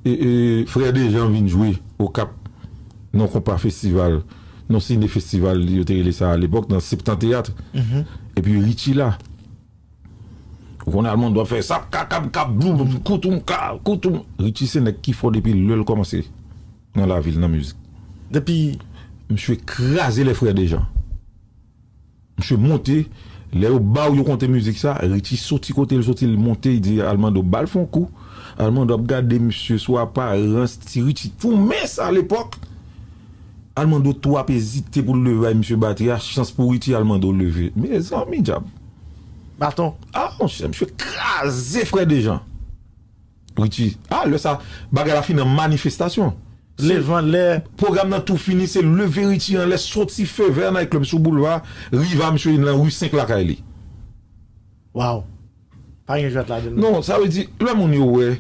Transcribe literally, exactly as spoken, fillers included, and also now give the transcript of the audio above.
e, e, frè Dejan vin jwe Okap nan konpa festival, nan sine festival yo te rele sa alepòk, nan Septan Teyat. Epi Richie la. Ou konn Almando ap fè sap, kap, kap, kap, bloum, koutoum, ka, koutoum. Richie se nèg ki fò depi lè l kòmanse nan lavil, nan mizik. Depi Misye kraze lè frè Dejan. Misye monte, lè yo ba w yo konte mizik sa, Richie soti kote l soti, l monte, li di Almando ba l fè yon kou. Almando ap gade misye sou aparans, ti Richie tou mens alepòk. Almando tou ap ezite pou l leve bay misye batri a, chans pou Richie, Almando leve. Mezanmi, dyab. Baton. Ah, monchè, misye kraze frè Dejan. Richie. Ah, lè sa, bagay la fin an manifestasyon. Leve anlè. Pwogram nan tou fini, se leve Richie anlè, soti Feu Vert nan klèb sou boulva, rive a misye nan ri senk lakay li. Waw. Pa gen jwèt ladan l. Non, sa vle di, lè moun yo wè,